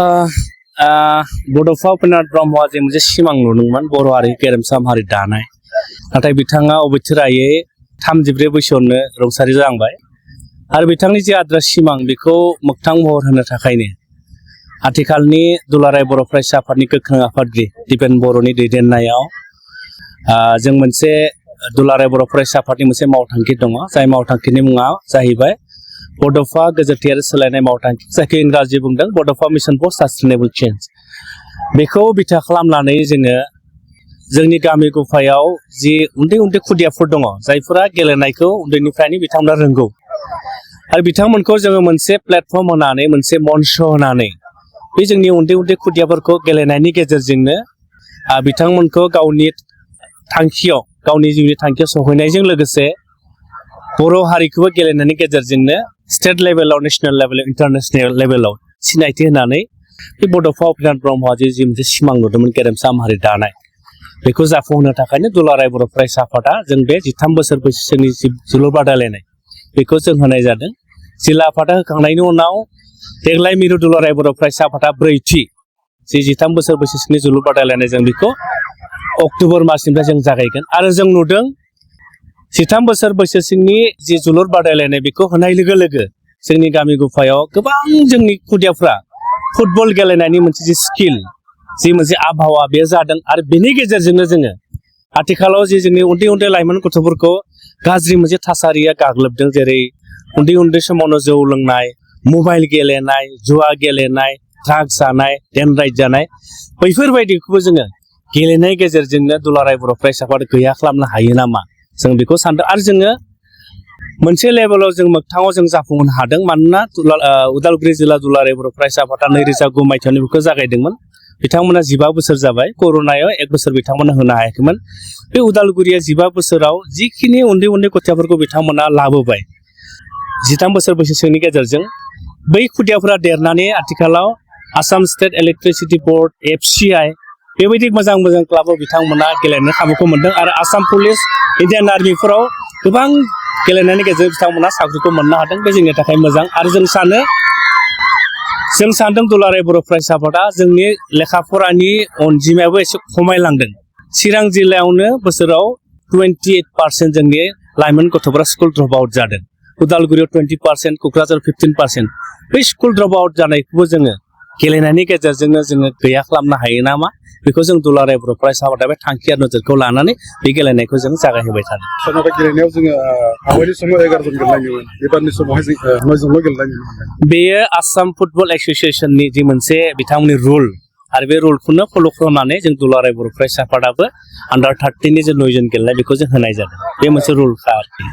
बड'फा उपेन्द्र ब्रह्मआ जे मोनसे सिमां नुदोंमोन बर' हारि गेरेमसा हारि दानाय नाथाय बिथाङा अबथिरायै 34 बैसोआवनो रुंसारि जालांबाय आरो बिथांनि जे आद्रा सिमां बेखौ मोगथां महर होनो थाखायनो आथिखालनि दुलाराय बर' फरायसा आफादनि गोख्रों आफादगिरि दिपेन बर'नि दैदेननायाव जों मोनसे दुलाराय बर' फरायसा आफादनि मोनसे मावथांखि दङ जाय मावथांखिनि मुङा जाहैबाय बड'फा गोजोरथियारि सोलायनाय मावथांखि जायखौ इंराजि बुंदों बड'फा मिशन फर सास्टेनेबल चेन्ज बेखौ बिथा खालामनानै जोङो जोंनि गामि गफायाव जि उन्दै उन्दै खुदियाफोर दङ जायफोरा गेलेनायखौ उन्दैनिफ्रायनो बिथांमोना रोंगौ आरो बिथांमोनखौ जोङो मोनसे प्लेटफर्म होनानै मोनसे मन्च होनानै बे जोंनि उन्दै उन्दै खुदियाफोरखौ गेलेनायनि गेजेरजोंनो बिथांमोनखौ गावनि थांखियाव गावनि जिउनि थांखियाव सहैनायजों लोगोसे बर' हारिखौबो गेलेनायनि गेजेरजोंनो स्टेट लेभेलाव नेशनेल लेभेलाव इन्टारनेशनेल लेभेलाव सिनायथि होनानै बे बड'फा उपेन्द्र ब्रह्मआ जि मोनसे सिमां नुदोंमोन गेरेमसा हारि दानाय बेखौ जाफुंहोनो थाखायनो दुलाराय बर' फरायसा आफादा जों बे 13 बोसोर बैसोनि जोलुर बादायलायनाय बेखौ जों होनाय जादों जिल्ला आफादा होखांनायनि उनाव देग्लाय मिरु दुलाराय बर' फरायसा आफादा 4थि जि 13 बोसोर बैसोनि जोलुर बादायलायनाय जों बेखौ अक्ट'बर मासनिफ्राय जों जागायगोन आरो जों नुदों 13 बोसोर बैसोसिमनि जि जोलुर बादायलायनाय बेखौ होनाय लोगो लोगो जोंनि गामि गफायाव गोबां जोंनि खुदियाफ्रा फुटबल गेलेनायनि मोनसे जि स्किल जि मोनसे आबहावा बे जादों आरो बेनि गेजेरजोंनो जोङो आथिखालाव जि जोंनि उन्दै उन्दै लाइमोन गथ'फोरखौ गाज्रि मोनसे थासारिया गाग्लोबदों जेरै उन्दै उन्दै समावनो जौ लोंनाय मबाइल गेलेनाय जुवा गेलेनाय ड्राग्स जानाय डेनराइट जानाय बैफोरबायदिखौबो जोङो गेलेनाय गेजेरजोंनो दुलाराय बर' फरायसा आफाद गैया खालामनो हायो नामा जों बेखौ सानदों आरो जोङो मोनसे लेभेलाव जों मोगथाङाव जों जाफुंहोनो हादों मानोना उदालगुरि जिल्ला दुलाराय बर' फरायसा आफादा 2009 मायथाइयावनो बेखौ जागायदोंमोन बिथांमोना 15 बोसोर जाबाय कर'नायाव 1 बोसोर बिथांमोना होनो हायाखैमोन बे उदालगुरिया 15 बोसोराव जिखिनि उन्दै उन्दै गथ'फोरखौ बिथांमोना लाबोबाय 13 बोसोर बैसोनि गेजेरजों बै खुदियाफोरा देरनानै आथिखालाव Assam state electricity board FCI बेबायदि मोजां मोजां क्लाबाव बिथांमोना गेलेनो खाबुखौ मोनदों आरो आसाम पुलिस इन्डियान आर्मिफोराव गोबां गेलेनायनि गेजेरजों बिथांमोना साख्रिखौ मोननो हादों बे जोंनि थाखाय मोजां आरो जों सानदों दुलाराय बर' फरायसा आफादा जोंनि लेखा फरानि अनजिमायाबो एसे खमायलांदों चिरां जिल्लायावनो बोसोराव 28% जोंनि लाइमोन गथ'फोरा स्कुल ड्रप आउट जादों उदालगुरियाव 20% क'क्राझार 15% बै स्कुल ड्रप आउट जानायखौबो जोङो गेलेनायनि गेजेरजोंनो जोङो गैया खालामनो हायो नामा बेखौ जों दुलाराय बर' फरायसा आफादा बे थांखि आरो नोजोरखौ लानानै बे गेलेनायखौ जों जागायहोबाय थादों नाथाय गेलेनायाव जोङो आवगायनि समाव 11 जन गेलेनायोमोन एबारनि समावहाय जों 9 जनल' गेलेनाय नुनो मोनदों बेयो आसाम फुटबल एस'सियेसननि जि मोनसे बिथांमोननि रुल आरो बे रुलखौनो फल' खालामनानै जों दुलाराय बर' फरायसा आफादाबो आन्डार 13 नि जे 9 जन गेलेनाय बेखौ जों होनाय जादों बे मोनसे रुलखा आरोखि